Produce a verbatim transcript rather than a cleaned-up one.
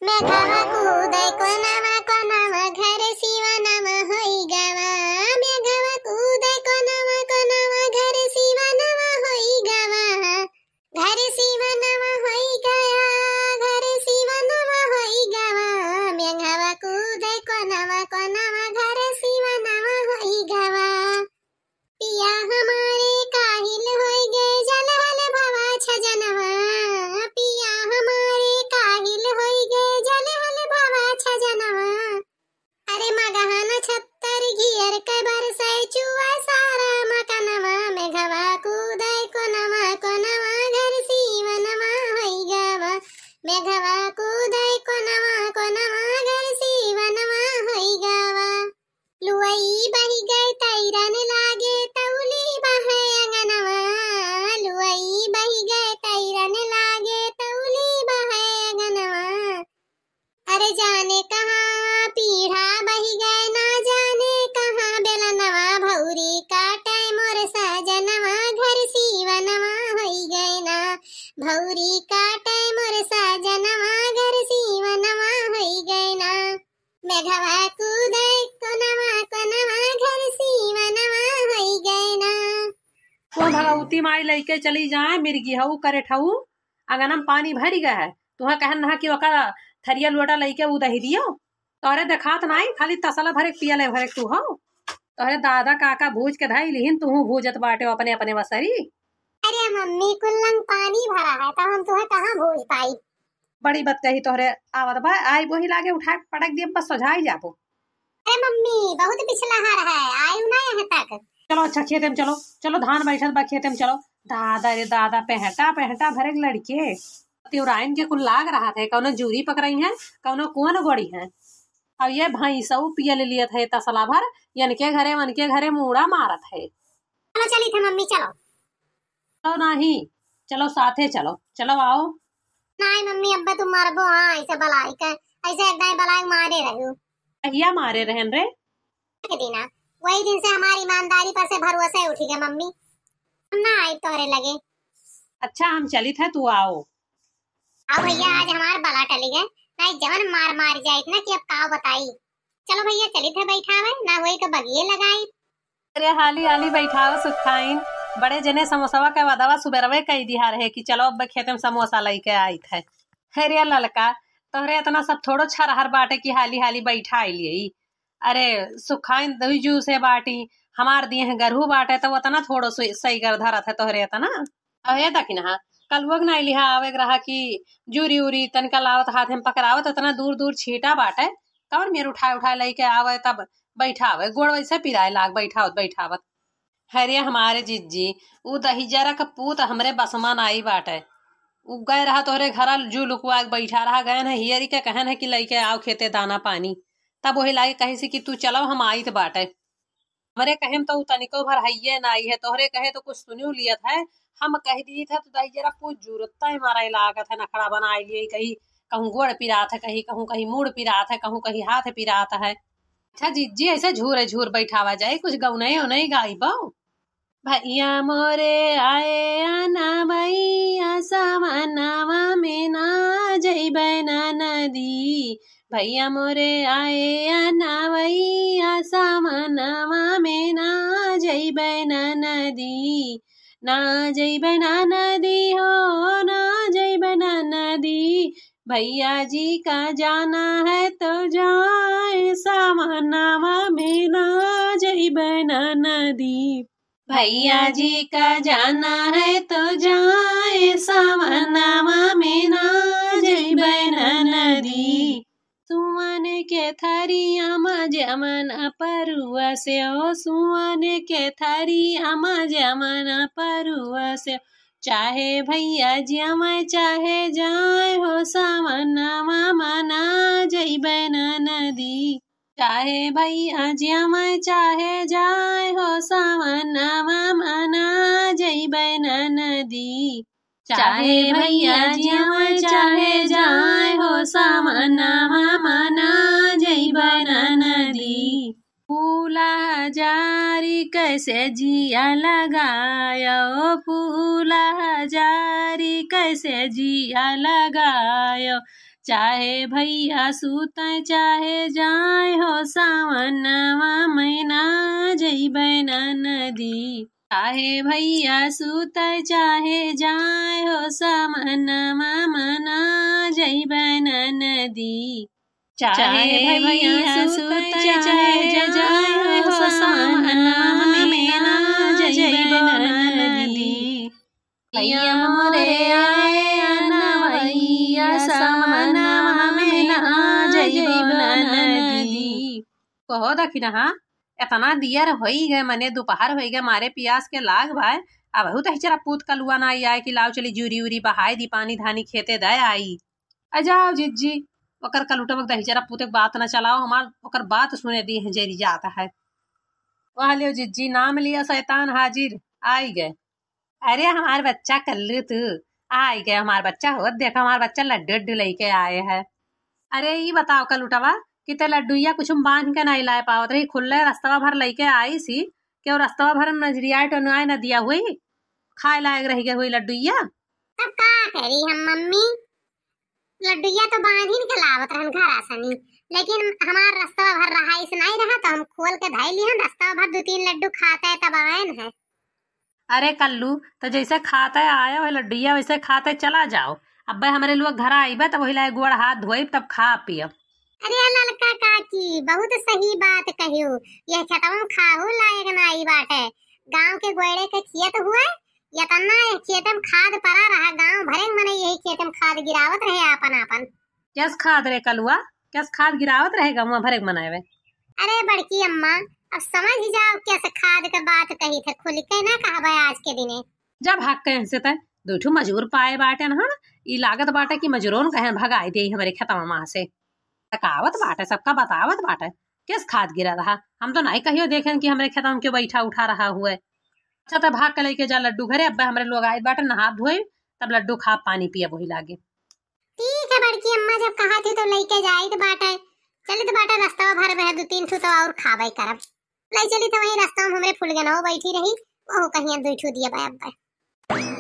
मेघवा कूदे कोनवा कोनवा, घर सिवनवा होई गवा। मेघवा कूदे कोनवा कोनवा, घर सिवनवा होई गवा। घर सिवनवा होई गया, घर सिवनवा होई गवा। मेघवा कूदे कोनवा कोनवा, घर सिवनवा होई गवा। पिया हमारे काहिल होई गए, जलहल भवा छजनवा। पिया हमारे काहिल होई गए, जलहल भवा छजनवा। अरे मगहन छत्तर घियर के बरसै, चुआ सारा मकनवा। मेघवा कूदै कोनवा कोनवा, घर सिवनवा होई गवा। मेघवा कूदै कोनवा कोनवा, घर सिवनवा होई गवा। लुअई बहि गए तैरन लागे, तौली बहै अंगनवा। लुअई बहि गए तैरन लागे, तौली बहै अंगनवा। अरे जाने कहाँ पीढ़ा बहि गए, ना जाने कहाँ बेलनवा। भौरी काटै मोर सजनवा, घर सिवनवा होई गए ना। भौरी काटै मोर सजनवा, घर सिवनवा होई गए ना। मेघवा कूदै कोनवा कोनवा, घर सिवनवा होई गए ना। ओ भगवती माई, लइके चली जाए, मिर्गी हऊ, करेठ हऊ, अंगना में पानी भरि गए है। तुहैं कहन नहा कि ओका थरिया लोटा लइके ऊ दहि दियो। तोहरे देखात नाई, खाली तसला भरे पियले भरे तू हऊ। तोहरे दादा काका भूज के धई लिहिन, तुहू भूजत बाटे अपने अपने वसरी। अरे मम्मी, कुल्लंग पानी भरा है, तो हम तुहैं कहाँ भूज पाई? बड़ी बात कही तोहरे। आवत बा, आई बोही लागे उठाए पटक दिए, बस सोझाई जाबो। अरे मम्मी, बहुत पिछला हार है, आयु ना यहाँ तक। चलो अच्छा, खेते में चलो, चलो धान बैठत बा, खेते में चलो। दादा रे दादा, पेहटा पेहटा भरे लड़के। तिउराइन के कुल लाग रहा था, कौनो जूरी पकड़ई है, कौनो कुआं गोड़ी है। अब ये भैंसऊ पियल लियत है तसला भर, यनके घरे वनके घरे मूड़ा मारत है। चलो चली थे मम्मी, चलो। चलो नाही, चलो साथे चलो, चलो आओ। नाही मम्मी, अब्बे तू मरबो, हाँ, ऐसे बलाई के, ऐसे एक दाई बलाई मारे रहू। कहिया मारे रहन रे? एक दिना, वही दिन से हमारी ईमानदारी पर से भरोसा उठी गया मम्मी। हम ना आई तोहरे लगे। अच्छा, हम चलित है, तू आओ। आओ भैया, आज हमार बला टली गए, नाही जवन मार मार जाइत ना कि अब काव बताई। चलो भैया, चलित है बैठावे, ना होई तो बगिए लगाई। अरे हाली हाली बैठाओ सुखाइन, बड़े जने समोसवा के वदवा सुबेरवे कई दिहा रहे कि चलो अब खेते में समोसा लइके आइत है। अरे ललका, तोहरे इतना सब थोड़ो छरहर बाटे कि हाली हाली बैठा लिये। अरे सुखाइन दुई जू से बाटी, हमार दिए हैं गरहू बाटे, तो उतना थोड़ो सु-, सही कर धरत है तोहरे इतना। अहे दखिनहा, कलुआ के नाई लिहा आवे के रहा कि जूरी उरी तनिका लावत हाथ में पकड़ावत, इतना दूर दूर छीटा बाटे, कवन मेर उठाए उठाए लइके आवे, तब बैठावे, गोड़ वैसे पिराए लाग बैठावत बैठावत। हरे हमारे जिज्जी, उ दहिजरा के पूत हमरे बसमा नाई बाटे। उ गए रहा तोहरे घरा, जू लुकवा के बैठा रहा, गए न हियरी के कहन है कि लइके आओ खेते दाना पानी, तब वही लागे कही से कि तू चलो, हम आइत बाटे। हमरे कहे में तो उ तनिको भर हइये नाई है, तोहरे कहे तो कुछ सुनियो लियत है। हम कह दीत है तो दहिजरा पूत जूरत है, मारे लागत है, नखड़ा बनाए लिए, कही कहूँ गोड़ पिरात है, कही कहूँ कही मूड़ पिरात है, कहूँ कही हाथ पिरात है। अच्छा जिज्जी, ऐसे झूरे झूर बैठावा जाए, कुछ गौनई उनई गाइबो। भैया मोरे आए अना भैया सावनवा में ना जइबै ना नदी। भैया मोरे आए अना भैया सावनवा में ना जइबै ना नदी। ना जइबै ना नदी हो, ना जइबै ना नदी। भैया जी का जाना है तो जाए, सावनवा में ना जइबै ना नदी। भैया जी का जाना है तो जाए, सावनवा में ना जइबै ना नदी। सुवन के थरिया मा जमना परुआ से, ओ सुवन के थरिया मा जमना परुआ से, चाहे भैया जियावे चाहे जाए हो, सावनवा में ना जइबै ना नदी। चाहे भैया जियावे चाहे जाए हो, सावनवा में ना जइबै ना नदी। चाहे भैया जियावे चाहे जाए हो, सावनवा में ना जइबै ना नदी। फूला हजारी कैसे जिया लगायो, फूला हजारी कैसे जिया लगायो। चाहे भैया सूतै चाहे जाए हो, सावनवा में ना जइबै ननदी। चाहे भैया सूतै चाहे जाए हो, सावनवा में ना जइबै ननदी। चाहे भैया सूतै चाहे जाए हो, सावनवा में ना जइबै ननदी। भैया मोरे आए अनवैया, सावनवा में ना जइबो ननदी। कहो दखिनहा, एतना दियर होई गए, मने दुपहर होई गए, मारे पियास के लाग बाय। अबहू दहिजरा पूत कलुआ ना आई आए कि लाव चली जूरी उरी बहाए दी, पानी धानी खेते दे आई। आ जाओ जिज्जी, ओकर कलुटवा के दहिजरा पूते के बात ना चलाओ, हमार ओकर बात सुने दी है जरी जात है। वह लियो जिज्जी, नाम लिया शैतान हाजिर, आई गए। अरे हमार बच्चा कल्लू तू, आई गए हमार बच्चा हो, देखो हमार बच्चा लड्डू उड्डू लइके आए है। अरे ई बताओ कलुटवा कि ते लड्डुइया कुछ बांध के नहीं लाए पावत रही, खुल्ले रस्तवा भर लइके आई सी, केहू रस्तवा भर नजरिया टोनुआए न दिया हुई, खाए लायक रह गए हुई लड्डुइया। तब का करी हम मम्मी, लड्डुइया तो बांधिन के लावत रहन घरा सनी, लेकिन हमार रस्तवा भर रहा, इस नहीं रहा तो हम खोल के धई लिहन, रस्तवा भर दू तीन लड्डू खाते तब आयन है। अरे कल्लू, तो जैसे खाते आए हो लड्डुइया वैसे खाते चला जाओ। अब्बे हमरे लोग घर आइबे तब वही लाए गोड़ हाथ धोइब तब खा पियब। अरे ललका काकी, बहुत सही बात कहियो, यह खेतवा में खाहू लायक नाई बाटे। गांव के गोड़े के खेत हुए, यतना यह खेत में खाद परा रहा, गांव भरे के मनई यही खेत में खाद गिरावत रहे आपन आपन। केस खाद रे कलुआ, केस खाद गिरावत रहे गांव भरे के मनई में? अरे बड़की अम्मा, अब समझ जाओ केस खाद के बात कही थे, खुल के ना कहबे आज के दिने। जब हक कहे से तय दू ठो मजूर पाए बाटे न हम, ई लागत बाटे कि मजूरों कहे भगाई दे हमरे खेतवा में से। तकावत बाटे, सबका बतावत बाटे, केस खाद गिरा रहा, हम तो नहीं कहियो देखेन कि हमरे खेतवा में क्यों बैठा उठा रहा हुए। अच्छा तो भाग के लेके जा लड्डू घरे, अब्बे हमरे लोग आए बाटे, नहा धोए, तब लड्डू खा पानी पिया वही लागे। ठीक है बड़की अम्मा, जब कहा थी तो लेके जाइत बाटे, चलित बाटे, रस्तवा भर में है दू तीन ठो तो और खाबे करब। ले चली तो वही रस्तवा में हमरे फुलगनवा बैठी रही, वहू कहिया दू ठो दिया बा अब्बे।